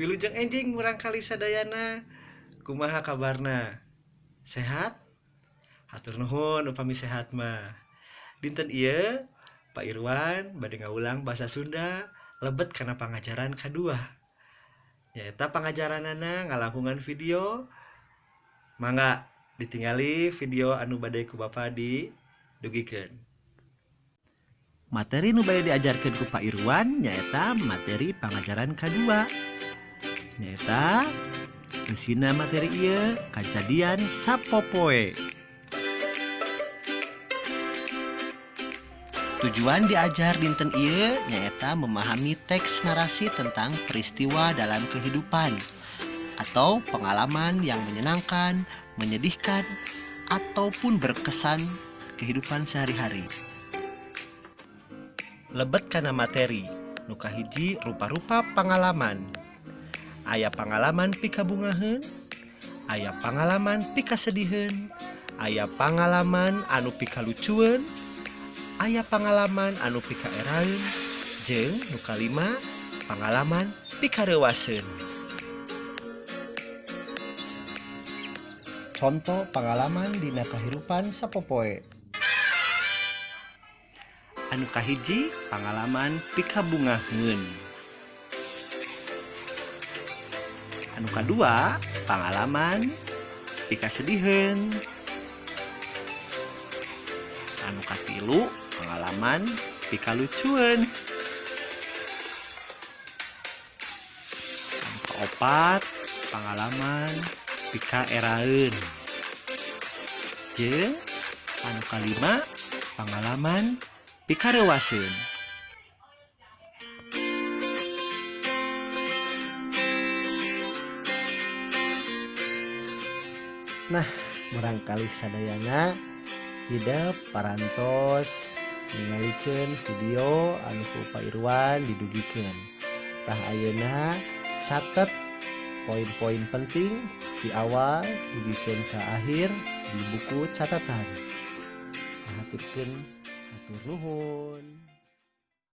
Wilujeng enjing murangkalih sadayana. Kumaha kabarna? Sehat? Hatur nuhun upami sehat mah. Dinten ieu Pak Irwan bade ngawulang bahasa Sunda lebet kana pangajaran kadua. Nyaeta pangajaranana ngalangkungan video. Mangga ditingali video anu bade ku Bapak didugikeun. Materi nu bade diajarkeun ku Pak Irwan nyaeta materi pangajaran kadua. Nyaeta isina materi ieu kajadian sapopoe. Tujuan diajar dinten ieu nyaeta memahami teks narasi tentang peristiwa dalam kehidupan atau pengalaman yang menyenangkan, menyedihkan, ataupun berkesan kehidupan sehari-hari. Lebet kana materi, nu kahiji rupa-rupa pangalaman. Aya pangalaman pikabungaheun, aya pangalaman pikasediheun, aya pangalaman anu pikalucueun, aya pangalaman anu pikaeraeun, jeung nu kalima pangalaman pikareuwaseun. Contoh pangalaman dina kahirupan sapopoe. Anu kahiji pangalaman pikabungaheun. Anu kadua pangalaman pikasediheun. Anu katilu pangalaman pikalucueun. Anu kaopat pangalaman pikaeraeun. Jeung anu kalima pangalaman pikareuwaseun. Nah, murangkalih sadayana hidep parantos ningalikeun video anu ku Pak Irwan didugikeun. Tah ayeuna catet poin-poin penting di awal dugikeun ka akhir di buku catatan. Haturkeun hatur nuhun.